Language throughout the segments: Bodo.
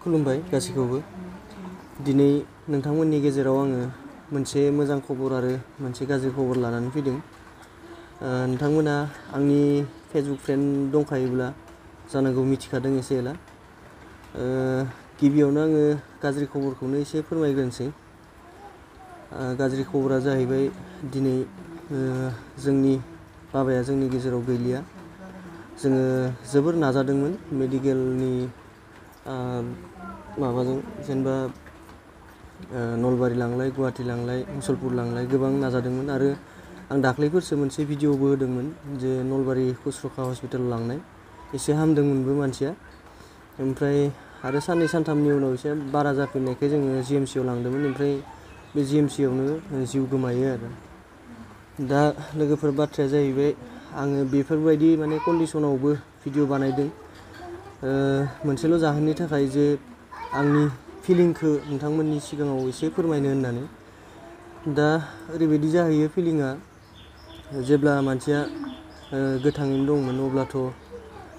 खुलुमबाय गासैखौबो। दिनै नोंथांमोननि गेजेराव आङो मोनसे मोजां खबर आरो मोनसे गाज्रि खबर लानानै फैदों। नोंथांमोना आंनि फेसबुक फ्रेन्ड दंखायोब्ला जानांगौ मिथिखादों एसे एला। गिबियावनो आङो गाज्रि खबरखौनो एसे फोरमायग्रोनोसै। गाज्रि खबरा जाहैबाय दिनै जोंनि बाबाया जोंनि गेजेराव गैलिया। जोङो जोबोर नाजादोंमोन मेडिकेलनि माबाजों जेनेबा नलबारि लांलाय, गुवाहाटि लांलाय, मुसलपुर लांलाय गोबां नाजादोंमोन आरो आं दाख्लैफोरसो मोनसे भिडिअबो होदोंमोन जे नलबारि खुस्रखा हस्पिटालाव लांनाय एसे हामदोंमोनबो मानसिया। ओमफ्राय आरो साननै सानथामनि उनाव एसे बारा जाफिननायखाय जोङो जिएमसिआव लांदोंमोन। ओमफ्राय बे जिएमसिआवनो जिउ गोमायो आरो। दा लोगोफोर बाथ्राया जाहैबाय आङो बेफोरबायदि माने कन्डिसनावबो भिडिअ बानायदों मोनसेल' जाहोननि थाखाय जे आंनि फिलिंखौ नोंथांमोननि सिगाङाव एसे फोरमायनो होननानै। दा ओरैबायदि जाहैयो फिलिंआ जेब्ला मानसिया गोथाङैनो दंमोन अब्लाथ'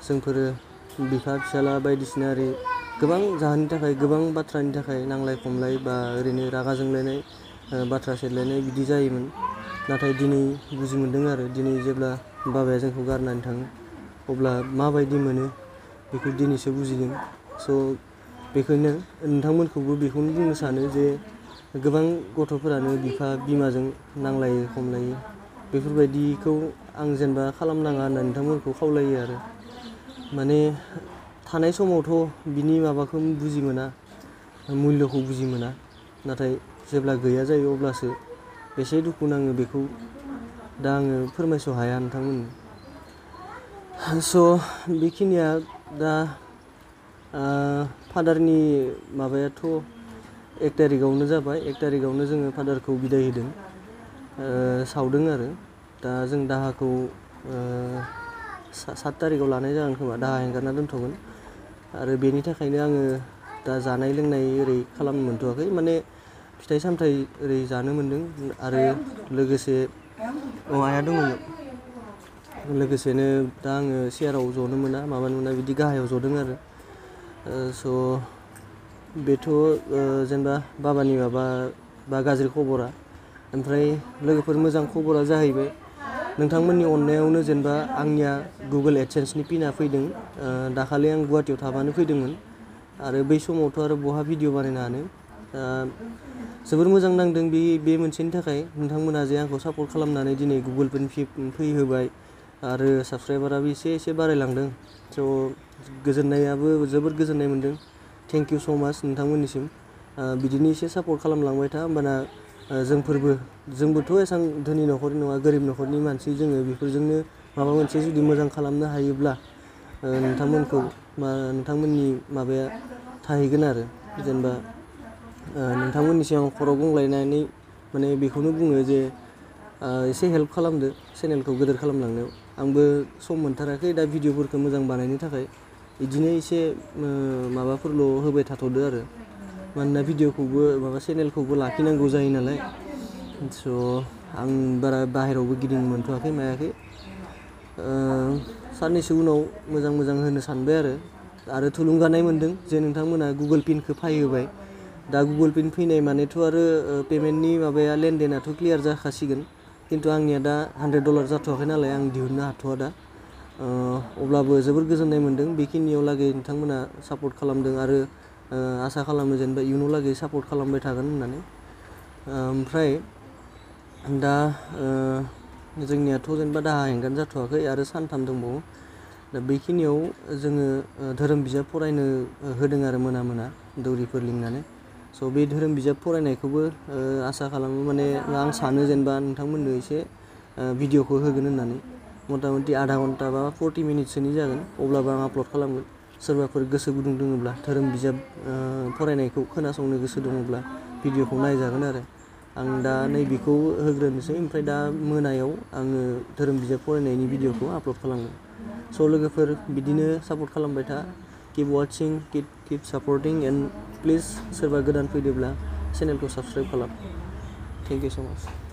जोंफोरो बिफा फिसाला बायदिसिना ओरै गोबां जाहोननि थाखाय गोबां बाथ्रानि थाखाय नांलाय खमलाय बा ओरैनो रागा जोंलायनाय बाथ्रा सेरलायनाय बिदि जायोमोन। नाथाय दिनै बुजि मोनदों आरो दिनै जेब्ला बाबाया जोंखौ गारनानै थाङो अब्ला माबायदि मोनो बेखौ दिनैसो बुजिदों। स' बेखायनो नोंथांमोनखौबो बेखौनो बुंनो सानो जे गोबां गथ'फोरानो बिफा बिमाजों नांलायो खमलायो बेफोरबायदिखौ आं जेनेबा खालामनाङा होनना नोंथांमोनखौ खावलायो आरो। माने थानाय समावथ' बिनि माबाखौ बुजि मोना, मुल्यखौ बुजि मोना। नाथाय जेब्ला गैया जायो अब्लासो बेसे दुखु नाङो बेखौ दा आङो फोरमायस' हाया नोंथांमोननो। स' बेखिनिया दा फादारनि माबायाथ' 1 तारिखआवनो जाबाय। 1 तारिखआवनो जोङो फादारखौ बिदाय होदों, सावदों आरो। दा जों दाहाखौ 7 तारिखआव लानाय जागोन खोमा, दाहा हेंगारना दोनथ'गोन। आरो बेनि थाखायनो आङो दा जानाय लोंनाय ओरै खालामनो मोनथ'वाखै। माने फिथाइ सामथाइ ओरै जानो मोन्दों आरो लोगोसे आइया दङ इयाव। लोगोसेनो दा आङो चेयाराव जनो मोना माबानो मोना बिदि गाहायाव जदों आरो। स' बेथ' जेनेबा बाबानि माबा बा गाज्रि खबरा। ओमफ्राय लोगोफोर मोजां खबरा जाहैबाय नोंथांमोननि अननायावनो जेनेबा आंनिया गुगोल एडसेन्सनि पिनआ फैदों। दाखालि आं गुवाहाटियाव थाबानो फैदोंमोन आरो बै समावथ' आरो बहा भिडिअ बानायनो हानो। जोबोर मोजां नांदों बे मोनसेनि थाखाय नोंथांमोना जे आंखौ सापर्ट खालामनानै दिनै गुगोल फैहोबाय आरो साबस्क्राइबाराबो एसे बारायलांदों। स' गोजोननायाबो जोबोर गोजोननाय मोन्दों। थेंक इउ स' माच नोंथांमोननिसिम। बिदिनो एसे सापर्ट खालामलांबाय था होमबाना जोंबोथ' एसां धोनि न'खरनि नङा, गोरिब न'खरनि मानसि जोङो बेफोरजोंनो माबा मोनसे जुदि मोजां खालामनो हायोब्ला नोंथांमोननि माबाया थाहैगोन आरो। जेनेबा नोंथांमोननि सिगाङाव खर' गंग्लायनानै माने बेखौनो बुङो जे एसे हेल्प खालामदो चेनेलखौ गोदोर खालामलांनायाव। आंबो सम मोनथाराखै दा भिडिअफोरखौ मोजां बानायनो थाखाय। बिदिनो एसे माबाफोरल' होबाय थाथ'दो आरो। मानोना भिडिअखौबो माबा चेनेलखौबो लाखिनांगौ जायो नालाय। स' आं बारा बाहेरायावबो गिदिंनो मोनथ'वाखै मायाखै। साननैसो उनाव मोजां होनो सानबाय आरो थुलुंगानाय मोन्दों जे नोंथांमोना गुगोल पिनखौ फायहोबाय। दा गुगोल पिन फैनाय मानेथ' आरो पेमेन्टनि माबाया लेनदेनाथ' क्लियार जाखासिगोन। खिन्थु आंनिया दा $100 जाथ'वाखै नालाय आं दिहुननो हाथ'वा दा। अब्लाबो जोबोर गोजोननाय मोन्दों बेखिनियाव लागै नोंथांमोना सापर्ट खालामदों आरो आसा खालामो जेनेबा इयुनाव लागै सापर्ट खालामबाय थागोन होननानै। ओमफ्राय दा जोंनियाथ' जेनेबा दाहा हेंगारनो जाथ'वाखै आरो सानथाम दंबावो। दा बेखिनियाव जोङो धोरोम बिजाब फरायनो होदों आरो मोना दौरिफोर लिंनानै। स' बे धोरोम बिजाब फरायनायखौबो आसा खालामो माने आं सानो जेनेबा नोंथांमोननो एसे भिडिअखौ होगोन होननानै। मथा मथि आधा घन्टा बा 40 मिनिटसोनि जागोन। अब्लाबो आं आपल'ड खालामगोन। सोरबाफोर गोसो गुदुं दङब्ला धोरोम बिजाब फरायनायखौ खोनासंनो गोसो दङब्ला भिडिअखौ नायजागोन आरो। आं दा नैबेखौ होग्रोनोसै ओमफ्राय दा मोनायाव आङो धोरोम बिजाब फरायनायनि भिडिअखौ आपल'ड खालामगोन। स' लोगोफोर बिदिनो सापर्ट खालामबाय था। किप वाचिं, किप सापर्टिं एन्ड प्लिज सोरबा गोदान फैदोंब्ला चेनेलखौ साबस्क्राइब खालाम। थेंक इउ स' माच।